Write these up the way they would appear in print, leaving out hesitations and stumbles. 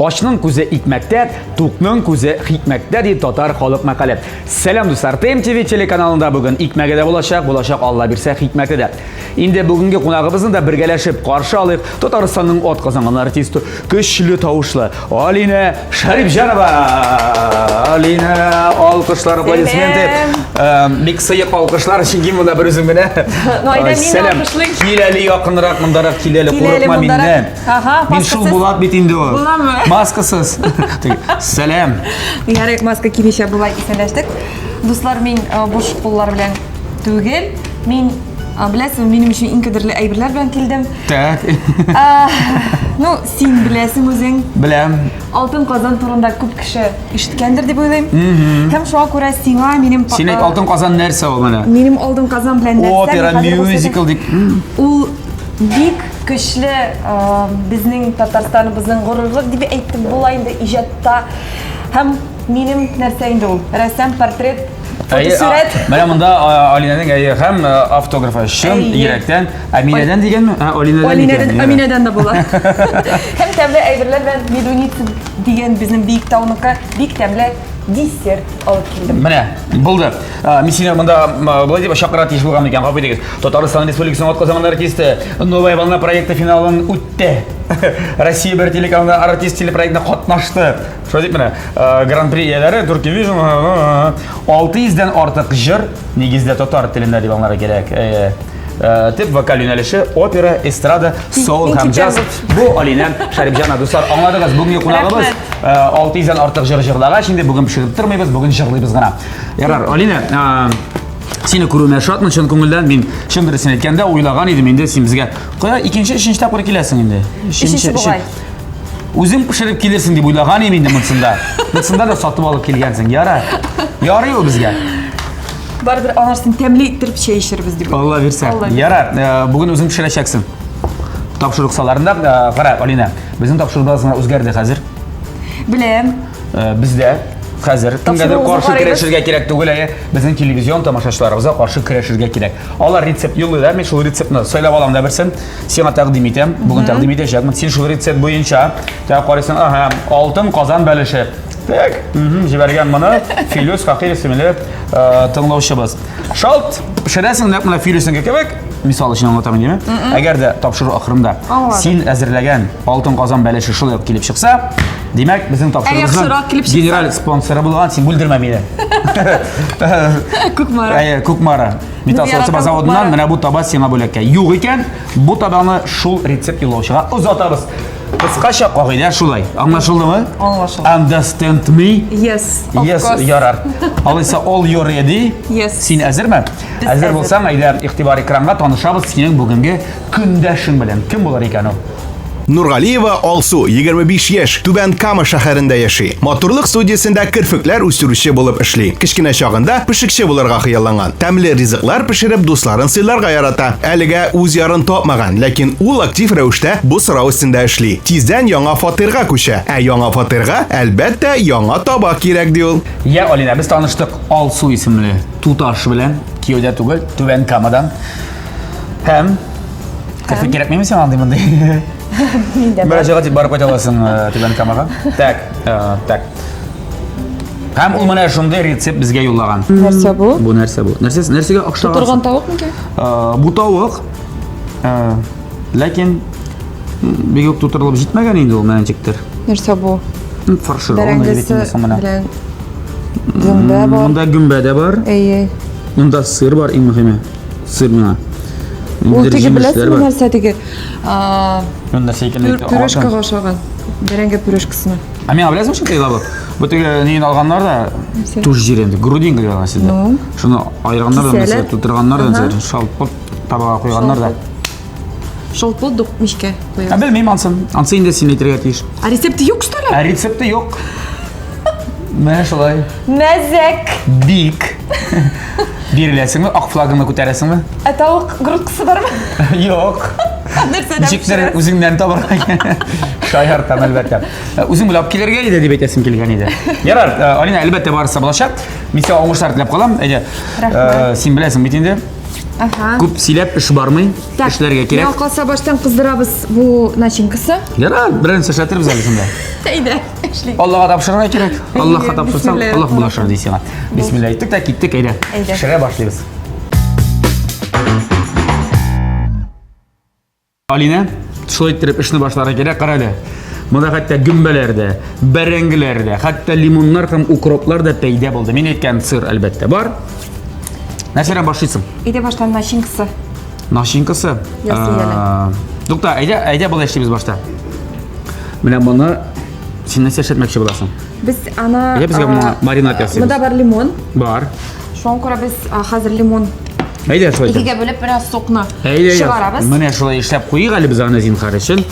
Ачның күзе икмәктә, тукның күзе хикмәттә, ди татар халык мәкале. Сәлам, дуслар! ТМТВ телеканалында бүген икмәге дә булачак, булачак Алла бирсә хикмәте дә. Инде бүгенге кунагыбызны да бергәләшеп каршы алыйк. Татарстанның атказанган артисты, көчле тавышлы Алинә Шәрипҗанова. Алинә, алкышлар, аплодисменты. Бик сыек алкышлар, чөнки монда бер үзем генә. Ну, әйдә, мин алкышлыйм. Кил әле якынрак, мондарак кил әле, курыкма миннән. Ага, Мин шул Булат бит инде ул. Буламы? Маскасыз. Сәлам. Ярый, маска кимичә болай исәнләштек. Дуслар, мин буш куллар белән түгел. Мин беләсең, минем өчен иң кадерле әйберләр белән килдем. Так. Ну, син беләсең үзең. Беләм. Алтын казан турында күп кеше ишеткәндер дип уйлыйм. Һәм шуңа күрә сиңа минем Син әйт, алтын казан нәрсә ул менә? Минем алтын казан белән нәрсә? Опера, мюзикл дип. Ул бик көчле безнең Татарстаныбызның горурлык дип әйтеп була инде иҗатта. Һәм минем нәрсә инде ул? Рәсем, портрет, фотосурәт. Менә монда Алинәнең әйе һәм автографы чын йөрәктән. Әминәдән дигәнме? Ә, Алинәдән. Алинәдән, Әминәдән дә була. Һәм тәмле әйберләр белән Медуница дигән безнең биек тауныкы бик тәмле десерт алып килдем. Менә, булды. Мин сине монда болай дип чакырырга тиеш булган икән, гафу итегез. Татарстан Республикасының атказанган артисты Новая волна проекты финалын үтте. Россия бер телеканалында артист телепроектында катнашты. Шулай дип менә, Гран-при ияләре Turkey Vision 600 дән артык җыр, нигездә татар телендә дип аңларга кирәк. Төп вокаль юнәлеше опера, эстрада, соул һәм джаз. Бу Алинә Шәрипҗанова. Дуслар, аңладыгыз, бүгенге кунагыбыз 600 дән артык җыр җырлагач, инде бүген пешереп тормыйбыз, бүген җырлыйбыз гына. Ярар, Алинә, сине күрүемә шатмын чын күңелдән. Мин чын дөресен әйткәндә уйлаган идем инде син безгә. Кая икенче, өченче тапкыр киләсең инде. Өченче бугай. Үзең пешереп килерсең дип уйлаган идем инде монсында. Монсында да сатып алып килгәнсең. Яра. Ярый ул безгә. Барыбер аларсын тәмле иттереп чәй эчербез дип. Алла бирсә. Яра, бүген үзең пешерәчәксең. Тапшыру кысаларында, кара, Алина, безнең тапшыру бераз гына үзгәрде хәзер. Беләм. Бездә хәзер кемгәдер каршы көрәшергә кирәк түгел, әйе. Безнең телевизион тамашачыларыбызга каршы көрәшергә кирәк. Алар рецепт юллыйлар, мин шул рецептны сайлап алам да берсен. Сиңа тәкъдим итәм, бүген тәкъдим итәчәкмен. Син шул рецепт буенча тәк карыйсың, ага, алтын казан бәлеше. Так, җибәргән моны Филүс Факир исемле тыңлаучыбыз. Шалт, пешерәсең нәкъ менә Филүснеке кебек, мисал өчен аңлатам инде. Әгәр дә тапшыру ахырында син әзерләгән алтын казан бәлеше шулай ук килеп чыкса, димәк, безнең тапшыруыбызның генераль спонсоры булган, син бүлдермә мине. Кукмара. Әйе, Кукмара. Металл савыт-саба заводыннан менә бу таба сиңа бүләккә. Юк икән, бу табаны шул рецепт юллаучыга озатабыз. Кыскача кагыйдә шулай. Аңлашылдымы? Аңлашылды. Understand me? Yes, of yes, course. Ярар. Алайса all you ready? Yes. Син әзерме? Без әзер булсаң, әйдә, игътибар экранга танышабыз синең бүгенге көндәшең белән. Кем булыр икән ул? Нургалиева Алсу, 25 яшь, Түбән Кама шәһәрендә яши. Матурлык студиясендә керфекләр үстерүче булып эшли. Кечкенә чагында пешекче булырга хыялланган. Тәмле ризыклар пешереп, дусларын сыйларга ярата. Әлегә үз ярын тапмаган, ләкин ул актив рәвештә бу сорау өстендә эшли. Тиздән яңа фатирга күчә. Ә яңа фатирга, әлбәттә, яңа таба кирәк, ди ул. Я, Алинә, без таныштык Алсу исемле туташ белән, кияүдә түгел, Түбән Камадан. Һәм Керфек кирәкмиме сиңа андый мондый? Миндә бар. Мөрәҗәгать итеп барып кайта аласың Түбән Камага. Так, так. Һәм ул менә шундый рецепт безгә юллаган. Нәрсә бу? Бу нәрсә бу? Нәрсә, нәрсәгә охшаган? Тутырган тавык микән? Бу тавык. Ләкин бик үк тутырылып җитмәгән инде ул менә ничектер. Нәрсә бу? Фаршированный бит инде соң менә. Белән гөмбә бар. Монда гөмбә дә бар. Әйе. Монда сыр бар, иң мөһиме. Сыр миңа. Ул теге беләсеңме нәрсә теге? Нәрсә икәнен әйтә. Пюрешкага ошаган. Бәрәңге пюрешкасына. Ә миңа беләсеңме что бу? Бу теге нин алганнар да туш җире инде, грудинка дип алган сездә. Шуны аерганнар да нәрсә, тутырганнар да нәрсә, шалпып табага куйганнар да. Шалпы дук мичкә куябыз. Ә белмим ансын. Ансы инде син әйтергә тиеш. Ә рецепты юк, что ли? Ә рецепты юк. Менә шулай. Мәзәк. Бик. Биреләсеңме? Ак флагыңны күтәрәсеңме? Ә тавык грудкасы бармы? Юк. Нәрсәдән Ничектер үзеңнән табырга. Шаяртам, әлбәттә. Үзең белән алып килергә иде дип әйтәсем килгән иде. Ярар, Алина, әлбәттә, барысы булачак. Мин сиңа уңышлар теләп калам. Әйдә. Рәхмәт. Син беләсең бит инде. Ага. Күп сөйләп эш бармый. Так, Эшләргә кирәк. Миңа калса баштан кыздырабыз бу начинкасы. Ярар, берәрсе эшләтербез әле шунда. Әйдә, эшлик. Аллага тапшырырга кирәк. Аллаһка тапшырсаң, бисмилла. Аллаһ булашыр ди сиңа. Бисмилла әйттек тә киттек, әйдә. Әйдә. Пешерә башлыйбыз. Алинә, шулай иттереп эшне башларга кирәк, кара әле. Монда хәтта гөмбәләр дә, бәрәңгеләр дә, хәтта лимоннар һәм укроплар да пәйда булды. Мин әйткән сыр, әлбәттә, бар. Нәрсәдән башлыйсың? Әйдә баштан начинкасы. Начинкасы. Ясый әле. Тукта, әйдә, әйдә болай эшлибез башта. Менә моны син нәрсә эшләтмәкче буласың? Без аны Әйдә безгә моңа маринад ясыйбыз. Монда бар лимон. Бар. Шуңа күрә без хәзер лимон Әйдә шулай итеп. икегә бүлеп бераз сокны Әйдә, яз. чыгарабыз. Менә шулай эшләп куйыйк әле без аны зинһар өчен.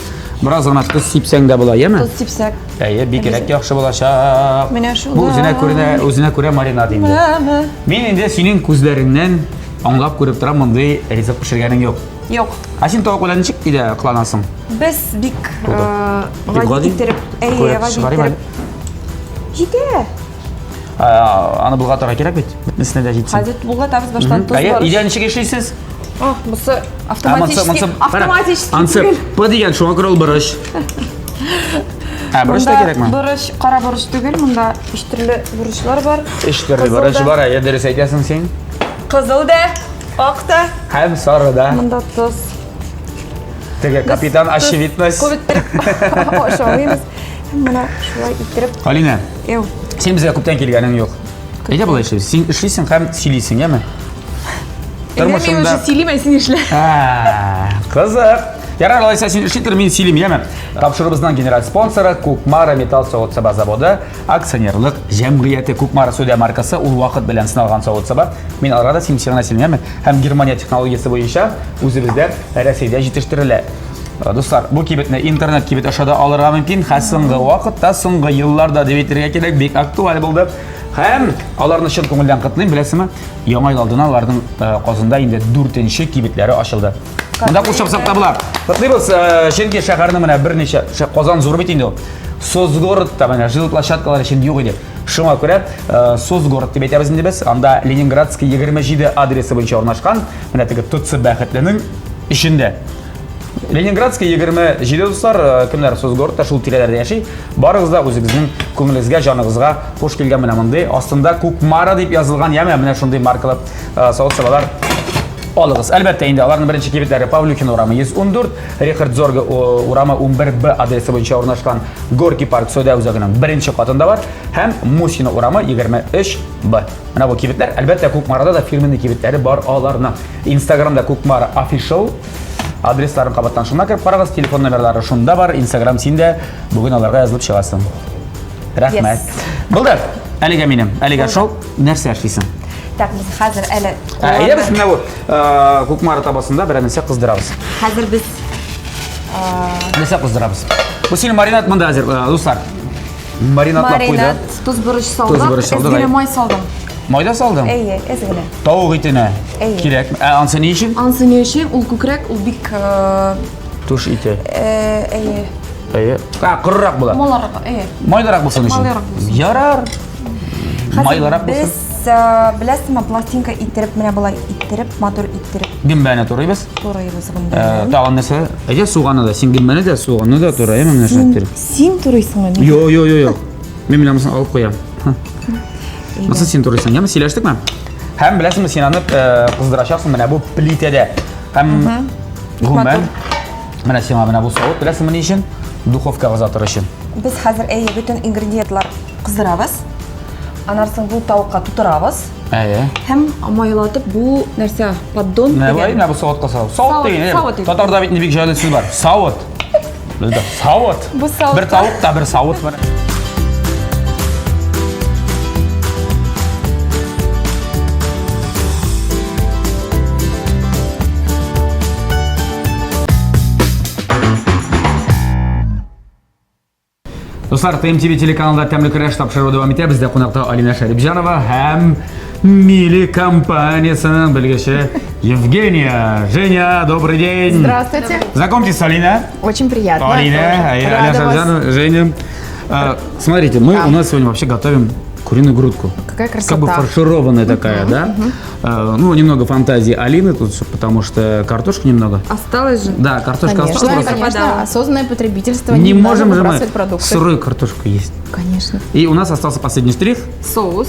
Бераз гына тоз сипсәң дә була, яме? Тоз сипсәк. Әйе, бигрәк яхшы булачак. Менә шулай. Бу үзенә күрә, үзенә күрә маринад инде. Менә. Мин инде синең күзләреңнән аңлап күреп торам, мондый ризык пешергәнең юк. Юк. Ә син тавык белән ничек өйдә кыланасың? Без бик Бик гади гади? иттереп, әйе, Күрәк гади чыгарыйм иттереп. Җитә. Аны болгатырга кирәк бит. Бөтенесенә дә җитсен. Хәзер болгатабыз баштан тоз Әйе, бар. өйдә ничек эшлисез? Ах, бусы автоматически, автоматически Ансы түгел. П дигән, шуңа күрә ул борыч. Ә, борыч та Монда кирәкме? Борыч, кара борыч түгел, монда өч төрле борычлар бар. Өч төрле Кызыл борыч да. бар, әйе, дөрес әйтәсең син. Кызыл да, ак та. Һәм сары да. Монда тоз. Теге капитан Тоз очевидность. Күп иттереп ашамыйбыз. Һәм менә шулай иттереп. Алина, Эу. син безгә күптән килгәнең юк. Әйдә болай эшлибез. Син эшлисең һәм сөйлисең, яме? Мин уже сөйлим, ә син эшлә. Кызык. Ярар, алайса син эшли тор, мин сөйлим, яме? Тапшыруыбызның генераль спонсоры Кукмара металл савыт-саба заводы акционерлык җәмгыяте. Кукмара сәүдә маркасы ул вакыт белән сыналган савыт-саба. Мин аларга да син сиңа сөйлим, яме? Һәм Германия технологиясе буенча үзебездә Рәсәйдә җитештерелә. Дуслар, бу кибетне интернет кибет аша да алырга мөмкин. Һәм соңгы вакытта, соңгы елларда дип әйтергә кирәк, бик актуаль булды. Һәм аларны чын күңелдән котлыйм, беләсезме? Яңа ел алдына аларның Казанда инде дүртенче кибетләре ачылды. Монда кул чапсак та була. Котлыйбыз, чөнки шәһәрнең менә берничә, Казан зур бит инде ул. Соцгородта менә жилой площадкалар өчен юк иде. Шуңа күрә Соцгород дип әйтәбез инде без. Анда Ленинградский 27 адресы буенча урнашкан, менә теге ТЦ Бәхетленең эчендә. Ленинградский 27 дуслар, кемнәр Соцгородта шул тирәләрдә яши, барыгыз да үзегезнең күңелегезгә, җаныгызга хуш килгән менә мондый астында Кукмара дип язылган, яме менә шундый маркалы савыт-сабалар алыгыз. Әлбәттә инде аларның беренче кибетләре Павлюхин урамы 114, Рихард Зорге урамы 11Б адресы буенча урнашкан Горький парк сәүдә үзәгенең беренче катында бар һәм Мусина урамы 23Б. Менә бу кибетләр, әлбәттә, Кукмарада да фирменный кибетләре бар аларның. Инстаграмда Кукмара official адресларын кабаттан шунда кереп карагыз, телефон номерлары шунда бар, Инстаграм синдә, бүген аларга язылып чыгасың. Рәхмәт. Yes. Булды. Әлегә минем, әлегә шул. Нәрсә эшлисең? Так, без хәзер әле Әйдә без менә бу Кукмара табасында берәр нәрсә кыздырабыз. Хәзер без Нәрсә кыздырабыз? Бу синең маринад монда әзер, дуслар. Маринадлап куйды. Маринад, тоз борыч салдык. Тоз борыч салдык, Әз генә әй. май салдым. Май да салдың? Әйе, әз генә. Тавык итенә Әйе. кирәк. Ә ансы ни өчен? Ансы ни өчен? Ул күкрәк, ул бик Туш ите. әйе. Әйе. А, корырак була. Маларак, әйе. Майлырак булсын өчен. Майлырак булсын. Ярар. Хәзер Майлырак булсын. Без, беләсезме, пластинка иттереп, менә болай иттереп, матур иттереп Гөмбәне турыйбыз. турыйбыз гөмбәне. Тагын нәрсә? Әйдә суганны да, син гөмбәне дә, суганны да тура, әйме менә шулай иттереп. Син турыйсыңмы? Йо, йо, йо, йо. Мин менә монысын алып куям. Монысын син турыйсың, яме? Сөйләштекме? Һәм беләсеңме, син аны кыздырачаксың менә бу плитәдә. Һәм гомумән, менә сиңа менә бу савыт, беләсеңме ни өчен? Духовкага озатыр өчен. Без хәзер әйе бөтен ингредиентлар кыздырабыз. Аннан соң бу тавыкка тутырабыз. Әйе. Һәм майлатып бу нәрсә, поддон Менә дигән. менә бу савытка салып. Савыт дигән. Савыт. Татарда бит бик җайлы сүз бар. Савыт. Бездә савыт. Бу савыт. Бер тавык та бер савыт бар. Дуслар, ТМТВ телеканалында Тәмле көрәш тапшыруы дәвам итә. Бездә кунакта Алина Шәрипҗанова һәм Мили компаниясенең белгече Евгения. Женя, добрый день. Здравствуйте. Знакомьтесь, Алина. Очень приятно. Алина, Рада Алина вас. Шәрипҗанова, Женя. Смотрите, мы у нас сегодня вообще готовим. куриную грудку. Какая красота. Как бы фаршированная такая, да? Ну, немного фантазии Алины тут, потому что картошка немного. Осталось же. Да, картошка Конечно, осталась. конечно, Пропадала. осознанное потребительство. Не надо можем же мы выбрасывать продукты. сырую картошку есть. Конечно. И у нас остался последний штрих. Соус.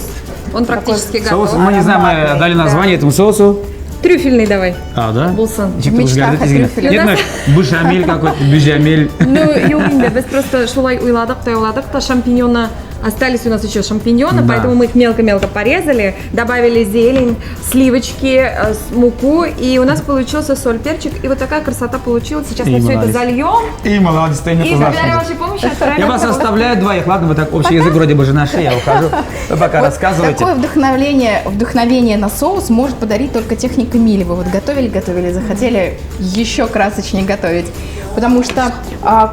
Он практически Соус, готов. мы не знаем, мы Ароматный, дали да. название этому соусу. Трюфельный давай. А, да? Булсын. Ничек ты Мечта үзгәрде о тиз генә. трюфеле. Нет, ну, бешамель какой-то, бежамель. Ну, юк инде, без просто шулай уйладык та уйладык та шампиньоны. Остались у нас еще шампиньоны, Да. поэтому мы их мелко-мелко порезали, добавили зелень, сливочки, муку, и у нас получился соль, перчик, и вот такая красота получилась. Сейчас И мы все это молодец. зальем, И молодец, ты не и благодаря вашей помощи отправим. Я вас оставляю двоих. Ладно, вы так общий язык вроде бы же нашли, я ухожу. Вы пока Вот рассказывайте. Такое вдохновение на соус может подарить только техника Мили. Вы вот готовили, готовили, захотели еще красочнее готовить. Потому что,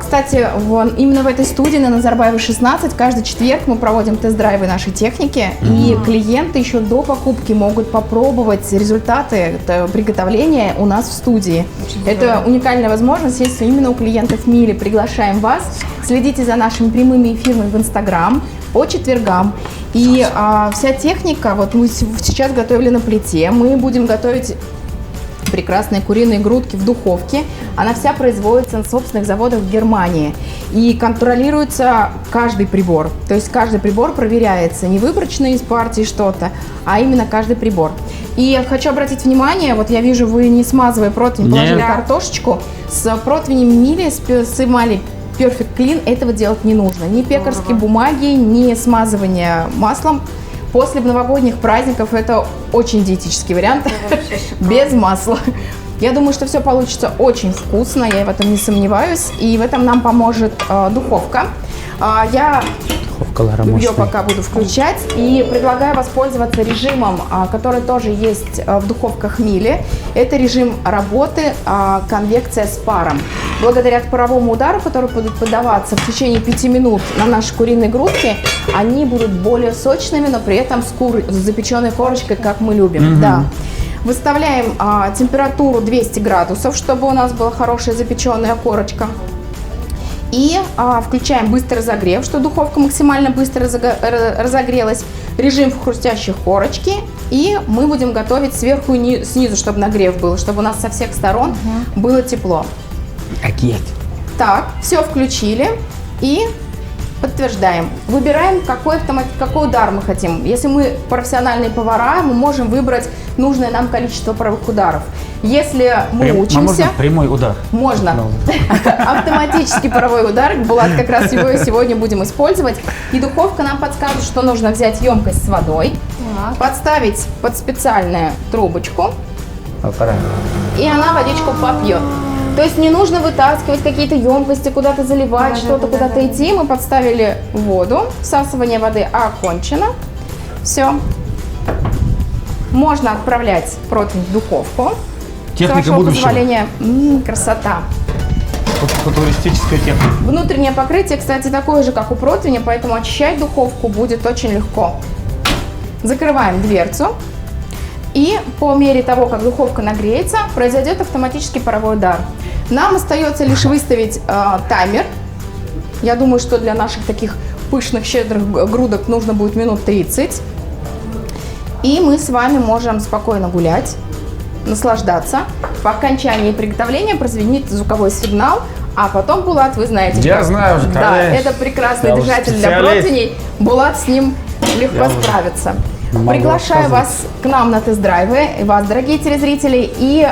кстати, вон, именно в этой студии на Назарбаева 16 каждый четверг мы проводим тест-драйвы нашей техники, и клиенты еще до покупки могут попробовать результаты приготовления у нас в студии. Это уникальная возможность есть именно у клиентов Мили. Приглашаем вас. Следите за нашими прямыми эфирами в Инстаграм по четвергам. И вся техника, вот мы сейчас готовили на плите, мы будем готовить прекрасные куриные грудки в духовке. Она вся производится на собственных заводах в Германии. И контролируется каждый прибор. То есть каждый прибор проверяется не выборочно из партии что-то, а именно каждый прибор. И я хочу обратить внимание, вот я вижу, вы не смазывая противень, Нет. положили Да. картошечку. С противнем Мили, с эмали Perfect Clean этого делать не нужно. Ни пекарской бумаги, ни смазывания маслом. После новогодних праздников это очень диетический вариант, без масла. Я думаю, что все получится очень вкусно, я в этом не сомневаюсь. И в этом нам поможет духовка. Я Духовка Лара ее мощная. пока буду включать. И предлагаю воспользоваться режимом, который тоже есть в духовках Мили. Это режим работы, конвекция с паром. Благодаря паровому удару, который будет подаваться в течение 5 минут на наши куриные грудки, они будут более сочными, но при этом с запеченной корочкой, как мы любим. Да. Выставляем температуру 200 градусов, чтобы у нас была хорошая запеченная корочка. И включаем быстрый разогрев, чтобы духовка максимально быстро разогрелась. Режим в хрустящей корочке. И мы будем готовить сверху и снизу, чтобы нагрев был, чтобы у нас со всех сторон было тепло. Окей. Так, все включили и подтверждаем. Выбираем, какой удар мы хотим. Если мы профессиональные повара, мы можем выбрать нужное нам количество паровых ударов. Если мы учимся... Можно прямой удар? Можно. Пожалуйста. Автоматический паровой удар. Булат как раз его и сегодня будем использовать. И духовка нам подскажет, что нужно взять емкость с водой, подставить под специальную трубочку, Полтора. и она водичку попьет. То есть не нужно вытаскивать какие-то емкости, куда-то заливать, что-то куда-то идти. Мы подставили воду, всасывание воды окончено. Все. Можно отправлять противень в духовку. Техника С вашего будущего. позволения. Красота. Футуристическая техника. Внутреннее покрытие, кстати, такое же, как у противня, поэтому очищать духовку будет очень легко. Закрываем дверцу. И по мере того, как духовка нагреется, произойдет автоматический паровой удар. Нам остается лишь выставить таймер. Я думаю, что для наших таких пышных, щедрых грудок нужно будет минут 30. И мы с вами можем спокойно гулять, наслаждаться. По окончании приготовления прозвенит звуковой сигнал, а потом Булат, вы знаете, Я что знаю уже, Да, конечно. это прекрасный Я уже держатель для специалист. противней. Булат с ним легко Я уже справится. могу Приглашаю рассказывать. вас к нам на тест-драйвы, и вас, дорогие телезрители, и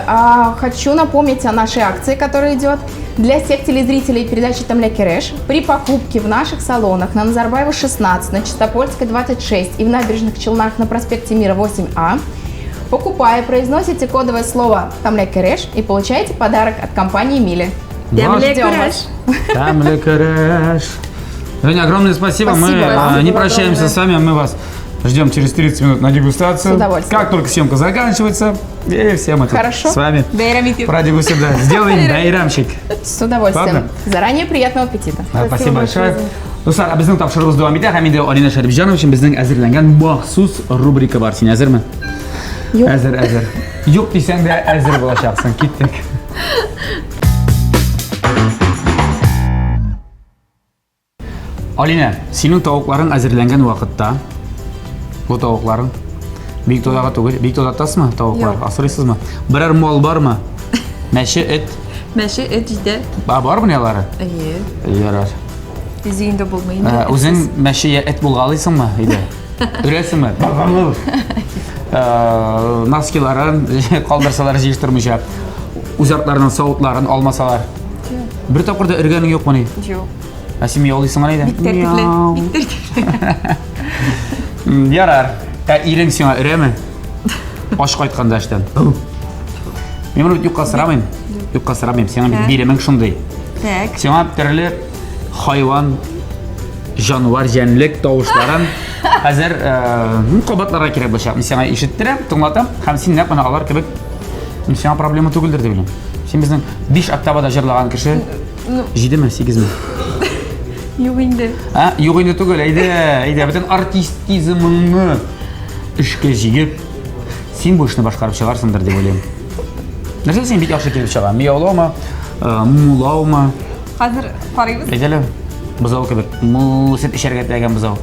хочу напомнить о нашей акции, которая идет для всех телезрителей передачи Тәмле Кереш. При покупке в наших салонах на Назарбаева 16, на Чистопольской 26 и в Набережных Челнах на проспекте Мира 8А, покупая, произносите кодовое слово Тәмле Кереш и получаете подарок от компании Мили. Тәмле Ждем Кереш. вас. Тәмле Кереш. Женя, огромное спасибо. Мы, Спасибо. не Спасибо прощаемся огромное. с вами, мы вас ждем через 30 минут на дегустацию. С удовольствием. Как только съемка заканчивается, и все мы тут Хорошо. с вами Бәйрәм итеп. продегустируем. Да, сделаем бәйрәмчик. С удовольствием. Ладно. Заранее приятного аппетита. Да, спасибо Спасибо большое. большое. Дуслар, безнең тапшыруыбыз дәвам итә һәм инде Алина Шәрипҗанова өчен безнең әзерләнгән махсус рубрика бар. Син әзерме? Юк. Әзер, әзер. Юк дисәң дә әзер булачаксың. Киттек. Алина, синең тавыкларың әзерләнгән вакытта Бу тавыкларың. Биектаудагы түгел. Биектауда тотасызмы тавыклар? Асрыйсызмы? Берәр мал бармы? Мәче, эт. Мәче, эт җитә. Ба, бармы алары? Әйе. Ярар. Үз өендә булмый инде. Ә, Үзең мәче я эт булгалыйсыңмы өйдә? Өрәсеңме? Ә, Носкиларын калдырсалар җыештырмыйча, үз артларының савытларын алмасалар. Бер тапкыр да өргәнең юкмыни? Юк. Ә син мияулыйсың гына Бик тәртипле. Бик тәртипле. Ярар. Ә ирең сиңа өрәме? Аш кайтканда эштән. Мин моны бит юкка сорамыйм. Юкка сорамыйм. Сиңа бит биремең шундый. Так. Сиңа төрле хайван, җанвар, җәнлек тавышларын хәзер э, кабатларга кирәк булачак. Мин сиңа ишеттерәм, тыңлатам һәм син нәкъ менә алар кебек сиңа проблема түгелдер дип уйлыйм. Син безнең 5 октавада җырлаган кеше. Ну, Җидеме, сигезме? Юк инде. А, юк инде түгел, әйдә, әйдә, бөтен артистизмыңны эшкә җигеп, син бу эшне башкарып чыгарсыңдыр дип уйлыйм. Нәрсә син бик яхшы килеп чыга? Мияулаумы, э, мулаумы? Хәзер карыйбыз. Әйдә әле, бозау кебек. Му сөт эчәргә теләгән бозау.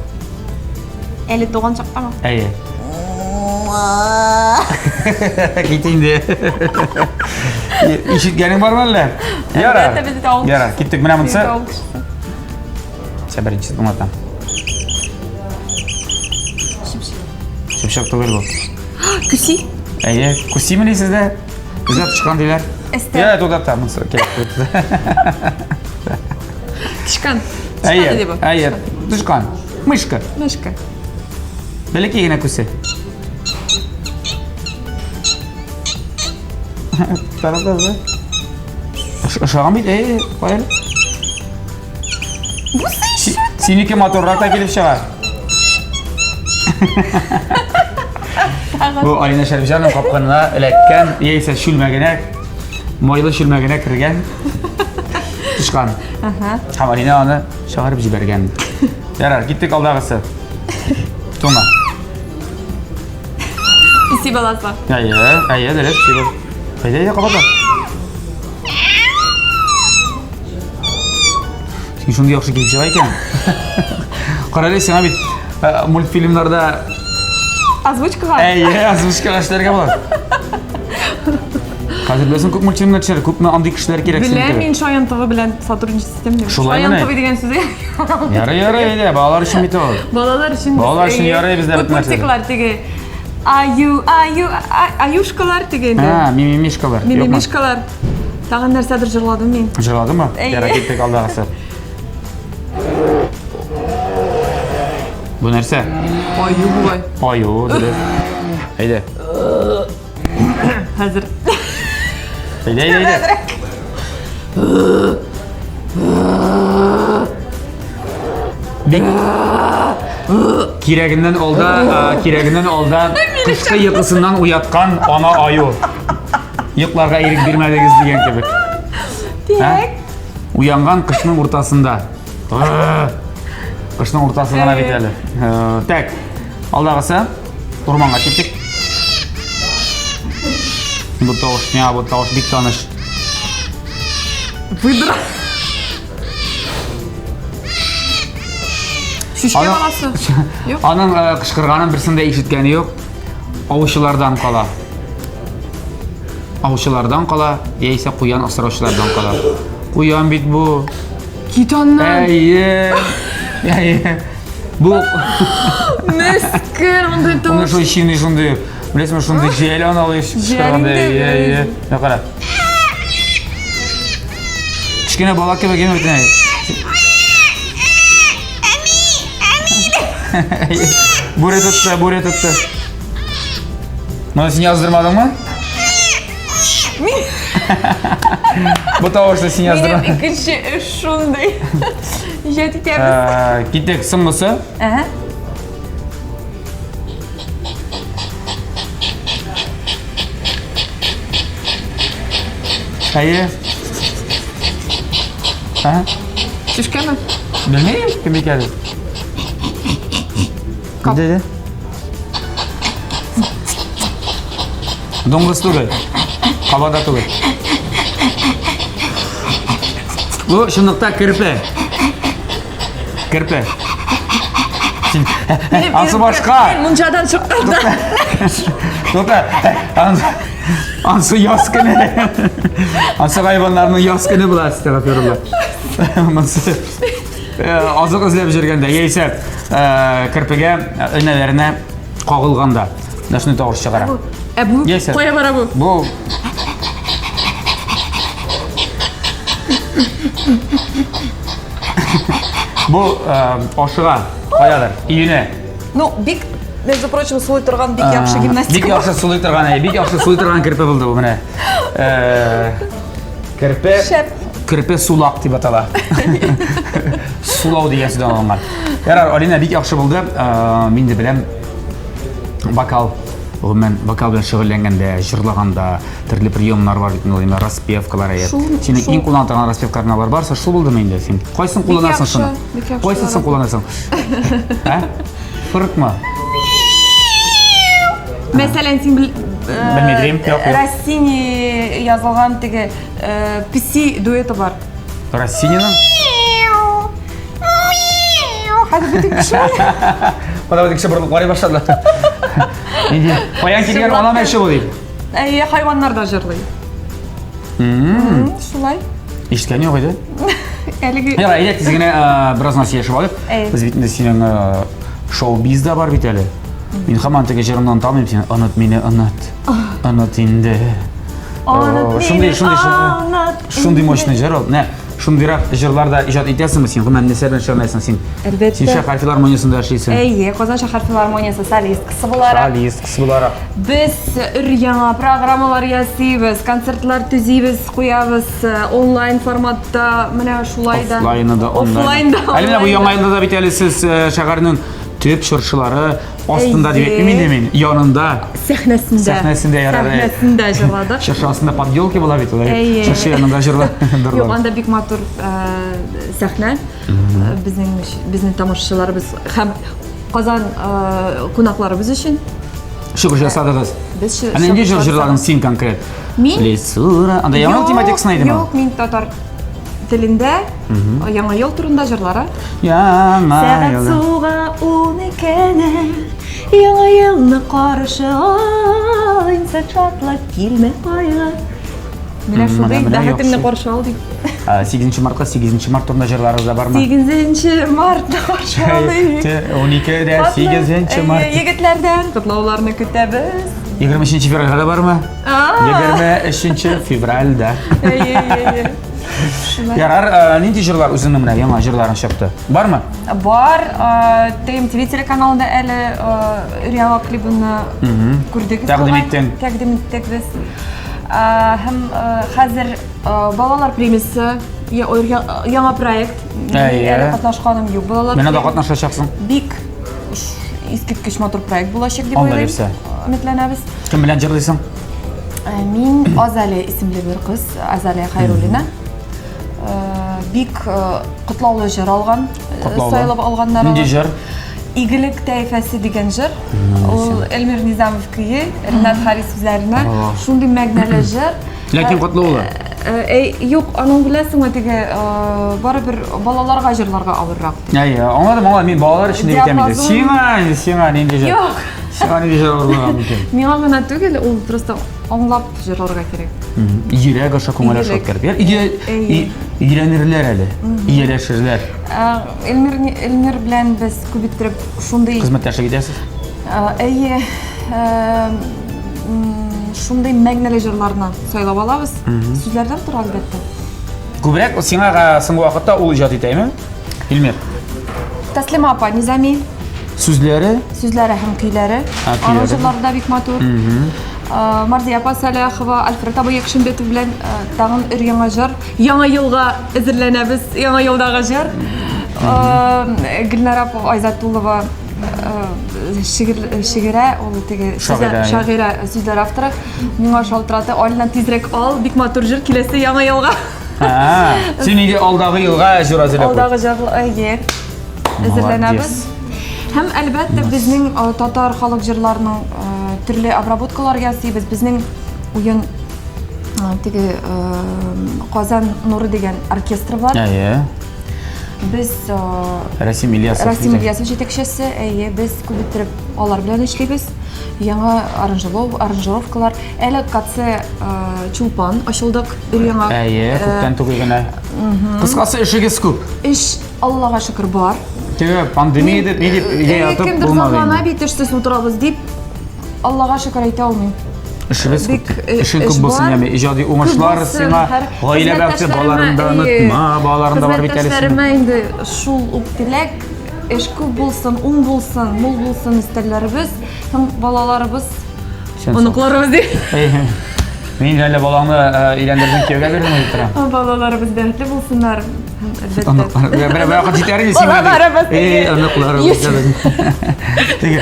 Әле туган чактамы? Әйе. Кит инде. Ишеткәнең бармы әллә? Ярар. Әлбәттә, без авыл Ярар, киттек. Менә монысы. Авыл кешесе. Сә беренче тыңлатам. Чыпчык. Чыпчык түгел бу. Күси? Әйе, күсимени сездә? Бездә тычкан диләр. Эстә. Я, тукта, монысы кирәк. Тычкан. Әйе, әйе, тычкан. Мышка. Мышка. Бәләкәй генә күсе. Таратасы. Ошаган бит, әй, кая әле. Синеке матуррак та килеп чыга. Бу Алина Шәрифҗанова капкынына эләккән, яисә чүлмәгенә, майлы чүлмәгенә кергән тычкан. Һәм Алина аны чыгарып җибәргән. Ярар, киттек алдагысы. Тума. Песи баласы. Әйе, әйе, дөрес, песи. Әйдә, әйдә, кабатла. Син шундый яхшы килеп чыга икән. Кара әле, сиңа бит э, мультфильмнарда Озвучкага. Әйе, озвучкага эшләргә була. Хәзер беләсең, күп мультфильмнар төшә, күпме андый кешеләр кирәк синең Беләм, мин Шаян ТВ белән сотрудничать итәм дип. Шулай Шаян ТВ дигән сүз. Ярый, ярый, әйдә, балалар өчен бит ул. Балалар өчен. Балалар өчен ярый бездә бит нәрсә. Мультиклар теге. Аю, аю, аюшкалар теге инде. А, мимимишкалар. Мимимишкалар. Тагын нәрсәдер җырладым мин. Җырладыңмы? Ярый, киттек алдагысы. Бу нәрсә? Аю бугай. Аю, дөрес. Әйдә. Хәзер. Әйдә, әйдә, әйдә. Бик кирәгеннән алда, кирәгеннән алда кышкы йокысыннан уяткан ана аю. Йокларга ирек бирмәдегез дигән кебек. Так. Уянган кышның уртасында. Кышның уртасы гына бит әле. Так, алдагысы. Урманга киттек. Бу тавыш, миңа бу тавыш бик таныш. Выдра. Шишкә баласы. Юк. Аның э, кычкырганын берсен дә ишеткәне юк. Аучылардан кала. Аучылардан кала, яисә куян асраучылардан кала. Куян бит бу. Кит аннан. Әйе. Әйе. Бу Мескен, мондый тавыш. Менә шул чиный шундый, беләсеңме, шундый җәл аналы чыгарганда. Әйе, әйе. Менә кара. Кечкенә бала кебек әйме бит. Бүре тотты, бүре тотты. Моны син яздырмадыңмы? Бу тавышны син яздырма. Минем икенче эш шундый. Иҗат итәбез. Э, киттек, соңгысы. Әһә. Әйе. Ә? Чешкәме? Белмим, кем икәнен. Диде. Дуңгыз түгел. Каба да түгел. Бу чынлыкта керпе. Керпе. Син ансы башка. Мин мунчадан чыкканда. Тукта, ансы яз көне. Ансы хайваннарның яз көне була, әстәгъфирулла. Монсы азык эзләп йөргәндә, яисә керпегә энәләренә кагылганда, менә шундый тавыш чыгара. Ә бу кая бара бу? Бу Бу ашыга каядыр, өенә. Ну, бик, между прочим, сулый торган бик яхшы гимнастика. Бик яхшы сулый торган, бик яхшы сулый торган керпе булды бу менә. Керпе Шәп. Керпе сулак дип атала. Сулау дигән сүздән алынган. Ярар, Алина, бик яхшы булды. Мин дә беләм, вокал, гомумән, вокал белән шөгыльләнгәндә, җырлаганда төрле приемнар бар бит инде, распевкалар әйе. Синең иң куллана торган распевкаларың алар барсы шул булдымы инде син? Кайсын кулланасың шуны? Кайсысын кулланасың? Ә? Фыркмы? Мәсәлән, син бел Белмәдрим, юк, юк. Россини язылган теге песи дуэты бар. Россининың? Хәзер бөтен кеше. Куда бөтен кеше борылып карый башладылар. Нинди? Каян килгән ана мәче бу дип. Әйе, хайваннар да җырлый. Шулай. Ишеткән юк иде. Әлеге Ярар, әйдә тиз генә бераз гына сөйләшеп алыйк. Без бит инде синең шоу-биз да бар бит әле. Мин һаман теге җырыңны оныта алмыйм син. Оныт мине, оныт. Оныт инде. Оныт Шундый, мине, шундый, оныт шундый мощный җыр ул. Менә шундыйрак җырлар да иҗат итәсеңме син? Гомумән, нәрсә белән шөгыльләнәсең син? Әлбәттә. Син шәһәр филармониясендә эшлисең. Әйе, Казан шәһәр филармониясе солисткасы буларак. Солисткасы буларак. Без өр-яңа программалар ясыйбыз, концертлар төзибез, куябыз онлайн форматта, менә шулай да. Офлайны да, онлайн. да. Әле менә бу яңа елда да бит әле сез шәһәрнең төп чыршылары астында дип әйтмим инде мин, янында. Сәхнәсендә. Сәхнәсендә ярар. Сәхнәсендә җырладык. Чыршы астында под елки була бит ул. Әйе. Чыршы янында җырла. Юк, анда бик матур сәхнә. Безнең безнең тамашачыларыбыз һәм Казан кунакларыбыз өчен. Чыгыш ясадыгыз. Без Ә нинди җыр җырладың син конкрет? Мин? Лесура. Анда яңа ел тематикасына идеме? Юк, мин татар телендә яңа ел турында җырлары. Яңа Сәгать ел. суга уникене, яңа елны каршы ал, инсәк шатлык килмә кайгы. Менә шундый бәхетемне каршы ал дип. 8 мартка 8 март турында җырларыгыз да бармы? 8 мартны каршы алыйк. 12-дә 8 март. Егетләрдән котлауларны көтәбез. 23 февральгә дә бармы? 23 февральдә. Әйе, әйе. Ярар, нинди җырлар үзеңнең менә яңа җырларың чыкты? Бармы? Бар, ТМТВ телеканалында әле Риала клибын күрдек. Тәкъдим иттең. Тәкъдим иттек без. Һәм хәзер балалар премиясе яңа проект. Әле катнашканым юк балалар. Менә дә катнашачаксың. Бик искиткеч матур проект булачак дип уйлыйм. Өметләнәбез. Кем белән җырлыйсың? Мин Азалия исемле бер кыз, Азалия Хайруллина. Бик котлаулы җыр алган, сайлап алганнар. Нинди җыр? Игелек тәйфәсе дигән җыр. Ул Эльмир Низамов көе, Ренат Харис сүзләренә. Шундый мәгънәле җыр. Ләкин котлаулы. Әй, юк, аның беләсеңме, теге барыбер балаларга җырларга авыррак. Әйе, аңладым, аңладым. Мин балалар өчен дип әйтәм инде. Сиңа, сиңа нинди җыр? Юк. Сиңа нинди җыр авырлыгы мөмкин? Миңа гына түгел, ул просто аңлап җырларга кирәк. Йөрәк аша, күңел аша үткәреп. Өйрәнерләр әле, ияләшерләр. Эльмир, Эльмир белән без күп иттереп шундый хезмәттәшлек итәсез? Әйе, шундый мәгънәле җырларны сайлап алабыз. Сүзләрдән тора, әлбәттә. Күбрәк сиңа соңгы вакытта ул иҗат итәме? Эльмир. Тәслима апа, Низами. Сүзләре? Сүзләре һәм көйләре. Аның җырлары да бик матур. Марзия апа Сәләхова, Альфред абый Якшимбетов белән тагын өр яңа җыр. Яңа елга әзерләнәбез, яңа елдагы җыр. Гөлнара апа Айзатулова шигырә, ул теге шагыйрә, сүзләр авторы. Миңа шалтыраты, Алина тизрәк ал, бик матур җыр киләсе яңа елга. Син инде алдагы елга җыр әзерләп Алдагы җыр, әйе. Әзерләнәбез. Һәм әлбәттә безнең татар халык җырларының төрле обработкалар ясыйбыз. Безнең уен теге Казан нуры дигән оркестр бар. Әйе. Без Расим Ильясов. Расим Ильясов җитәкчесе, әйе, без күп иттереп алар белән эшлибез. Яңа аранжировкалар. Әле КЦ Чулпан ачылдык өр-яңа. Әйе, күптән түгел генә. Кыскасы, эшегез күп. Эш, Аллага шөкер, бар. Теге пандемия дип, ни дип өйдә ятып Кемдер зарлана бит, эшсез утырабыз дип. Аллага шөкер әйтә алмыйм. Эшебез күп. Эшең күп булсын, яме иҗади уңышлар сиңа, гаилә бәхете, балаларыңны да онытма, балаларың да бар бит әле синең. Хезмәттәшләремә инде шул ук теләк, эш күп булсын, уң булсын, мул булсын өстәлләребез һәм балаларыбыз, оныкларыбыз дип. Мин әле балаңны өйләндердем, кияүгә бирдем дип торам. Балаларыбыз бәхетле булсыннар. Әлбәттә. Оныклар. Бер вакыт җитәр инде сиңа. Балаларыбыз. Эй, оныкларыбыз. Теге.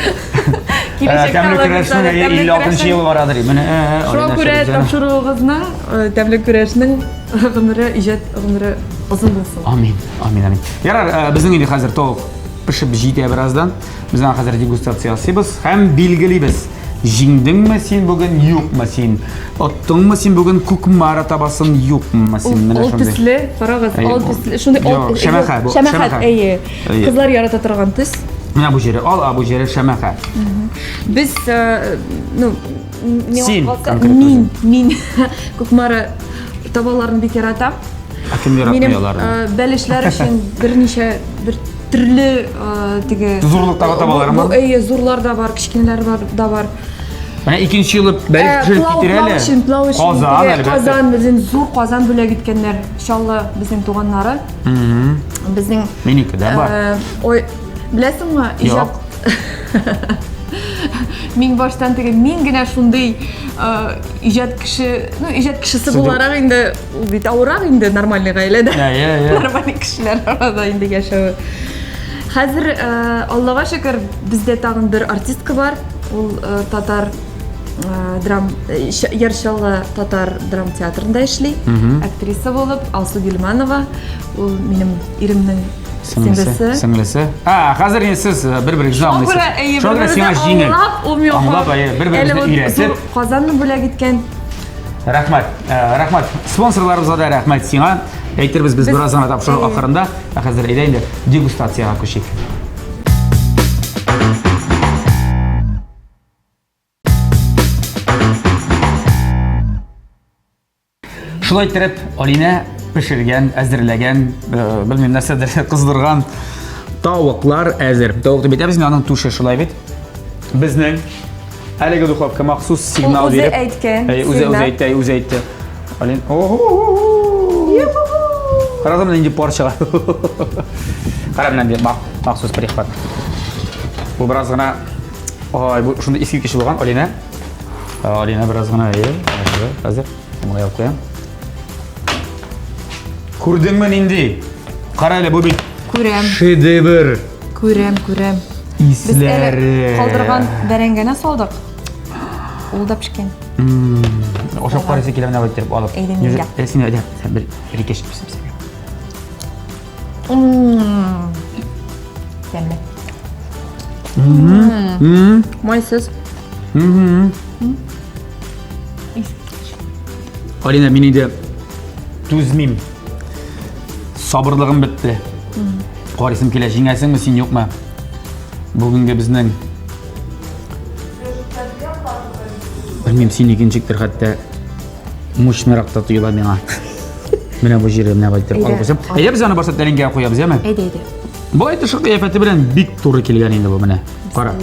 Тәмле көрәшнең 56 елы барадыр. Менә Шуңа күрә тапшыруыгызның тәмле көрәшнең гомере, иҗат гомере озын булсын. Амин. Амин, амин. Ярар, безнең инде хәзер тавык пешеп җитә бераздан. Без аңа хәзер дегустация ясыйбыз һәм билгелибез. Җиңдеңме син бүген, юкмы син? Оттыңмы син бүген Кукмара табасын, юкмы син? Менә шундый. Ал төсле, карагыз, ал төсле, шундый ал. Шәмәхә бу. Шәмәхә, әйе. Кызлар ярата торган төс. Менә бу җире ал, а бу җире шәмәхә. Без, ну, син, мин, мин Кукмара табаларын бик яратам. Ә кем яратмый аларны? Минем бәлешләр өчен берничә бер төрле теге зурлыктагы табалармы? Әйе, зурлар да бар, кечкенәләр бар да бар. Менә икенче елы бәлеш пешереп китерә әле. Пылау өчен, Казан, әлбәттә. Казан, безнең зур казан бүләк иткәннәр. Чаллы безнең туганнары. Безнең Минеке дә бар. Ой, беләсеңме, иҗат Мин баштан теге мин генә шундый иҗат кеше, ну, иҗат кешесе буларак инде ул бит авыррак инде нормальный гаиләдә. Нормальный кешеләр арада инде яшәве. Хәзер Аллага шөкер, бездә тагын бер артистка бар. Ул татар драм Яр Чаллы татар драм театрында эшли. Актриса булып Алсу Гилманова. Ул минем иремнең сеңлесе. Сеңлесе. А, хәзер инде сез бер-берегезне аңлыйсыз. Шуңа күрә сиңа җиңел. Аңлап, әйе, бер-берегезне өйрәтеп. Казанны бүләк иткән. Рәхмәт. Рәхмәт. Спонсорларыбызга да рәхмәт сиңа. Әйтербез без бераз гына тапшыру ахырында. Ә хәзер әйдә инде дегустациягә күчик. Шулай иттереп, Алинә пешергән, әзерләгән, э, белмим нәрсәдер кыздырган тавыклар әзер. Тавык дип әйтәбез, аның түше шулай бит. Безнең әлеге духовка махсус сигнал биреп. Үзе әйткән. Үзе үзе әйтте, үзе әйтте. Алин, ого! Карагыз, менә нинди пар чыга. Кара менә нинди махсус прихват. Бу бераз гына, ой, бу шундый искиткеч булган, Алинә. Алина бераз гына әйе, хәзер болай алып куям. Күрдеңме нинди? Кара әле, бу бит. Күрәм. Шедевр. Күрәм, күрәм. Исләре. Калдырган бәрәңгене салдык. Ул да пешкән. Ашап карыйсы килә менә иттереп алып. Әйдә, мин дә. Син әйдә, син бер ике пешеп. Тәмле. Майсыз. Алина, мин инде түзмим. Сабырлыгым бетте. Карыйсым килә, җиңәсеңме син, юкмы? Бүгенге безнең Белмим, синеке ничектер хәтта мощнырак та тоела миңа. Менә бу җире менә байтыр алып куйсам. Әйдә без аны башта тәлинкәгә куябыз, яме? Әйдә, әйдә. Болай тышкы кыяфәте белән бик туры килгән инде бу менә. Кара.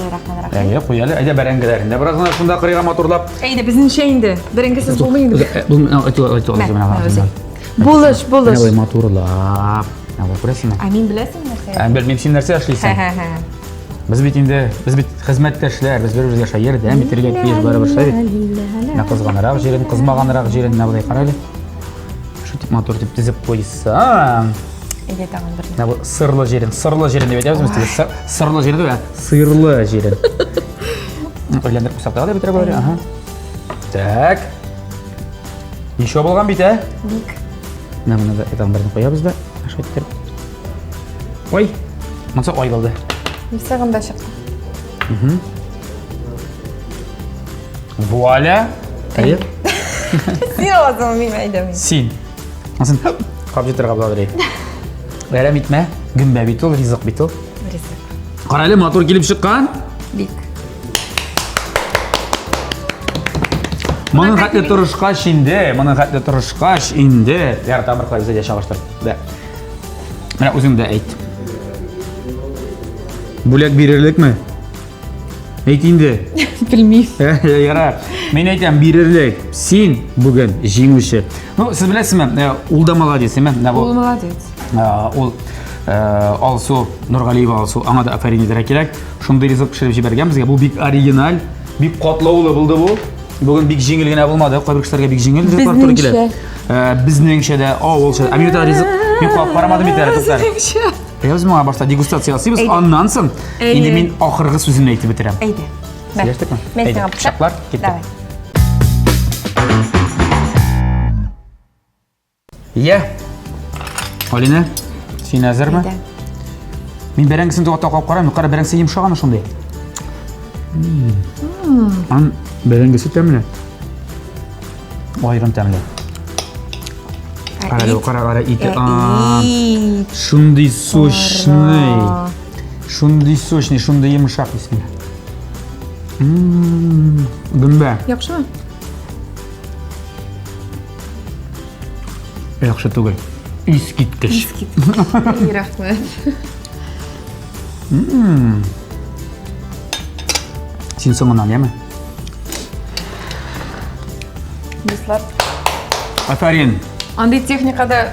Әйдә, куй әле. Әйдә бәрәңгеләрен дә бераз гына шунда кырыйга матурлап. Әйдә, безнеңчә инде. Бәрәңгесез булмый инде. Бу менә Булыш, булыш. Менә матурлап. Менә күрәсеңме? Ә мин беләсең нәрсә? Ә белмим, син нәрсә эшлисең? Без бит инде, без бит хезмәттәшләр, без бер-беребезгә шулай ярдәм итәргә тиеш, барыбер шулай бит. Менә кызганрак җирен, кызмаганрак җирен, менә болай кара әле. Шул тип матур дип тезеп куйсаң. Әйдә тагын бер. Менә бу сырлы җирен, сырлы җирен дип әйтәбез без теге сырлы җирен түгел, ә сырлы җирен. Әйләндереп куйсак та бетерә була. Ага. Так. Ничә булган бит, ә? Бик. Менә моны да тагын берне куябыз да. Шулай иттереп. Ой, монысы ай булды. Нәрсә гында чыкты? Вуаля. Әйе. Син аласың, мин әйдә мин. Син. Асын кап җитәргә була бер. Бәрәм итмә. Гөмбә бит ул, ризык бит ул. Ризык. Кара әле, матур килеп чыккан. Бик. Моның хәтле тырышкач инде, моның хәтле тырышкач инде. Яр тамыр кылай безгә чагыштыр. Да. Менә үзең дә әйт. Бүләк бирерлекме? Әйт инде. Белмим. Ярар. Мин әйтәм, бирерлек. Син бүген җиңүче. Ну, сез беләсезме, э, ул да молодец, әйме? Менә бу Ул молодец. Э, ул э, Алсу Нургалиева Алсу, аңа да афәрин әйтергә кирәк. Шундый ризык пешереп җибәргән безгә. Бу бик оригиналь, бик катлаулы булды бу. Бүген бик җиңел генә булмады. Кайбер кешеләргә бик җиңел ризыклар туры килә. Безнеңчә дә, авылча. Ә мин бит ризык мин кабып карамадым бит әле, туктар. Безнеңчә. Без моңа башта дегустация ясыйбыз, аннан соң инде мин ахыргы сүземне әйтеп бетерәм. Әйдә. Сөйләштекме? Мин Әйдә, сиңа пычак. пычаклар, киттек. Давай. Я. Алина, син әзерме? Әйдә. Мин бәрәңгесен тугата кабып карыйм, кара бәрәңгесе йомшаганы шундый. Ан бәрәңгесе тәмле. Аерым тәмле. Кара әле, кара, кара, ите. А, Ит. Шундый сочный. Шундый сочный, шундый йомшак бисмилла. Гөмбә. Яхшымы? Яхшы түгел. Искиткеч. Искиткеч. Рәхмәт. Син соңыннан, яме? Дуслар. Афәрин. Андый техникада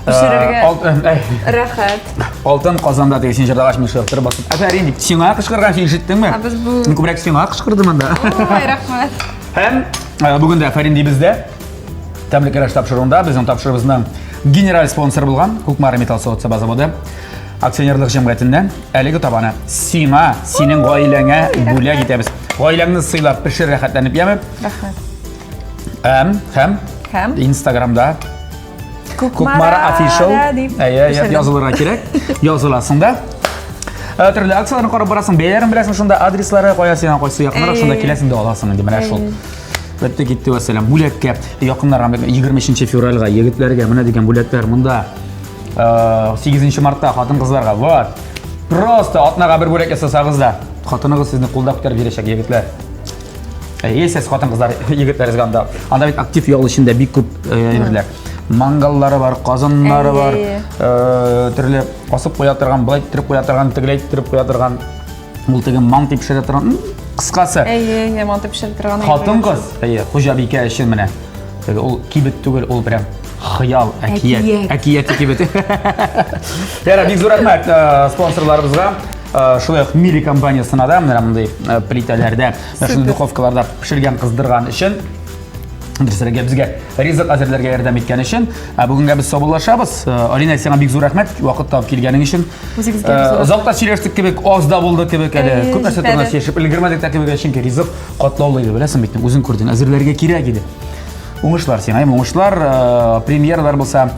пешерергә рәхәт. Алтын казанда теге син җырлагач мин шулай торып басып, афәрин дип сиңа кычкырган син ишеттеңме? Ә без бу Мин күбрәк сиңа кычкырдым анда. Ой, рәхмәт. Һәм бүген дә афәрин дибез дә. Тәмле көрәш тапшыруында безнең тапшыруыбызның генераль спонсоры булган Кукмара металл савыт-саба заводы акционерлык җәмгыятеннән әлеге табаны сиңа, синең гаиләңә бүләк итәбез. Гаиләңне сыйлап, пешер рәхәтләнеп, яме? Рәхмәт. Һәм, һәм, Һәм? Инстаграмда Кукмара official. Әйе, Пешердем. язылырга кирәк. Языласың да. Төрле акцияләрне карап барасың, бәяләрен беләсең шунда, адреслары кая сиңа кайсы якынрак, шунда киләсең дә аласың инде менә шул. Бетте китте вәссәлам. Бүләккә якыннарга 23 февральгә егетләргә менә дигән бүләкләр монда. 8 мартта хатын-кызларга вот. Просто атнага бер бүләк ясасагыз да, хатыныгыз сезне кулда күтәреп йөрәчәк, егетләр. Есть хатын-кызлар, егетләр анда. Анда бит актив ял эчендә бик күп әйберләр. Мангаллары бар, казаннары бар, төрле асып куя торган, былай иттереп куя торган, тегеләй иттереп куя торган. Ул теге манты пешерә торган. Кыскасы. Әйе, әйе, манты пешерә торган. Хатын-кыз, әйе, хуҗабикә өчен менә. Теге ул кибет түгел, ул прям хыял, әкият. Әкият кибете. Яра, бик зур рәхмәт спонсорларыбызга. Шулай ук Мили компаниясына да менә мондый плитәләрдә, шундый духовкаларда пешергән, кыздырган өчен дөресрәге безгә ризык әзерләргә ярдәм иткән өчен. Ә бүгенгә без саубуллашабыз. Алина, сиңа бик зур рәхмәт вакыт табып килгәнең өчен. Үзегезгә бик зур Озак та сөйләштек кебек, аз да булды кебек әле. Күп нәрсә турында сөйләшеп өлгермәдек тә кебек, чөнки ризык катлаулы иде, беләсең бит, үзең күрдең, әзерләргә кирәк иде. Уңышлар сиңа, уңышлар, премьералар булса,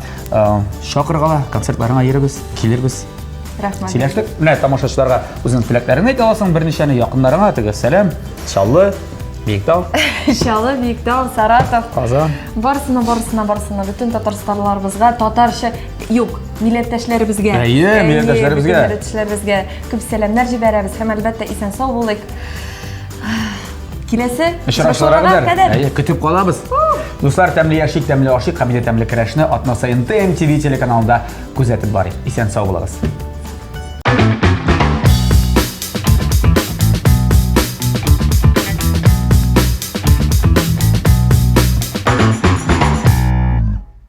чакыргала, концертларыңа йөрербез, килербез. Рәхмәт. Сөйләштек. Менә тамашачыларга үзеңнең теләкләреңне әйтә аласың, берничәне якыннарыңа теге сәлам, Чаллы, Биектау. Чаллы, Биектау, Саратов. Казан. Барысына, барысына, барысына, бөтен татарстанларыбызга, татарча, юк, милләттәшләребезгә. Әйе, милләттәшләребезгә. Милләттәшләребезгә күп сәламнәр җибәрәбез һәм әлбәттә исән-сау булыйк. Киләсе очрашуларга кадәр. Әйе, көтеп калабыз. Дуслар, тәмле яшик, тәмле ашыйк һәм тәмле көрәшне атна саен ТМТV телеканалында күзәтеп барыйк. Исән-сау булыгыз.